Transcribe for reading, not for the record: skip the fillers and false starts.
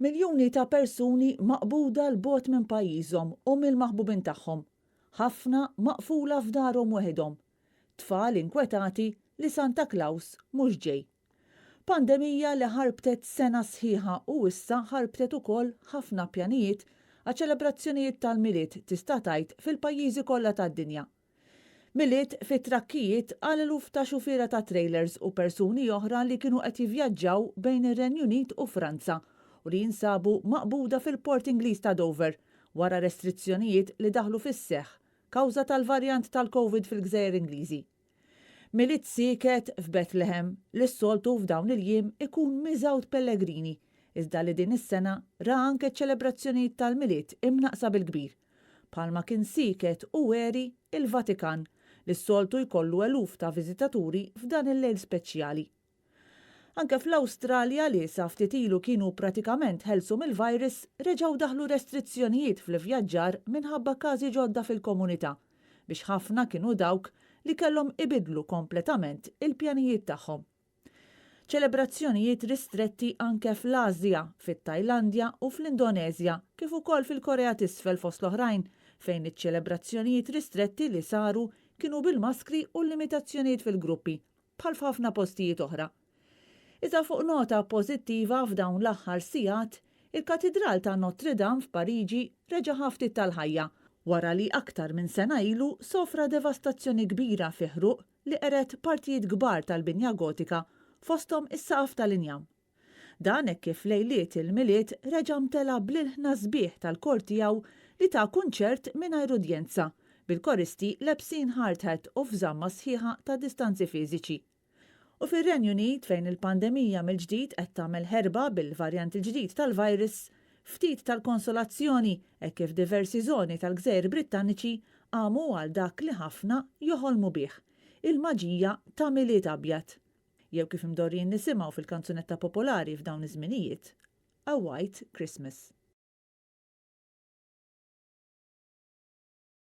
Miljuni ta' persuni maqbuda 'l bogħod minn pajjiżhom u mill-maħbubin tagħhom. Ħafna maqfula f'darhom weħidhom. Tfal inkwetati li Santa Klaws mhux ġej. Pandemija li ħarbtet sena sħiħa u issa ħarbtet ukoll ħafna pjanijiet għaċ-ċelebrazzjonijiet tal-Milied tista' tgħid fil-pajjiżi kollha tad-dinja. Milied fi trakkijiet għal eluf ta' xufiera ta' trailers u persuni oħra li kienu qed jivvjaġġaw bejn ir-Renju Unit u Franza u li jinsabu maqbuda fil-port Ingliż ta' Dover wara restrizzjonijiet li daħlu fis-seħħ kawża tal-varjant tal-Covid fil-Gżejjer Ingliżi. Milied sieket f'Bethlehem li s-soltu f'dawn il-jiem ikun miżgħud pellegrini iżda li din is-sena ra anke ċ-ċelebrazzjonijiet tal-Milied imnaqqsa bil-kbir. Bħalma kien sieket u għeri il-Vatikan li s-soltu jkollu eluf ta' viżitaturi f'dan il-lejl speċjali. Anke fl-Awstralja li sa ftit ilu kienu pratikament ħelsu mill-virus, reġgħu daħlu restrizzjonijiet fl-ivvjaġġar minħabba każi ġodda fil-komunità, biex ħafna kienu dawk li kellhom ibiddlu kompletament il-pjanijiet tagħhom. Ċelebrazzjonijiet ristretti anke fl-Asja, fit-Tajlandja u fl-Indoneżja, kif ukoll fil-Korea t'Isfel fost l-oħrajn, fejn iċ-ċelebrazzjonijiet ristretti li saru kienu bil-maskri u l-limitazzjonijiet fil-gruppi, bħal f'ħafna postijiet oħra. Iżda fuq nota pożittiva f'dawn l-aħħar sigħat, il-Katidral ta' Notre Dame f'Pariġi reġa' ħa ftit tal-ħajja wara li aktar minn sena ilu sofra devastazzjoni kbira fi ħruq li qered partijiet kbar tal-binja Gotika fosthom is-saqaf tal-injam. Dan hekk kif lejliet il-Milied reġa' mtela bl-ilħna sbieħ tal-kor tiegħu li ta kunċert mingħajr udjenza, bil-koristi lebsin hard hat u f'żamma sħiħa ta' distanzi fiżiċi. U fir-Renju Unit fejn il-pandemija mill-ġdid qed tagħmel ħerba bil-varjant il-ġdid tal-virus, ftit tal-konsolazzjoni hekk kif diversi żoni tal-Gżejjer Brittaniċi qamu għal dak li ħafna joħolmu bih, il-maġija ta' Milied abjad. Jew kif imdorrijin nisimgħu fil-kanzunetta popolari f'dawn iż-żminijiet, A White Christmas.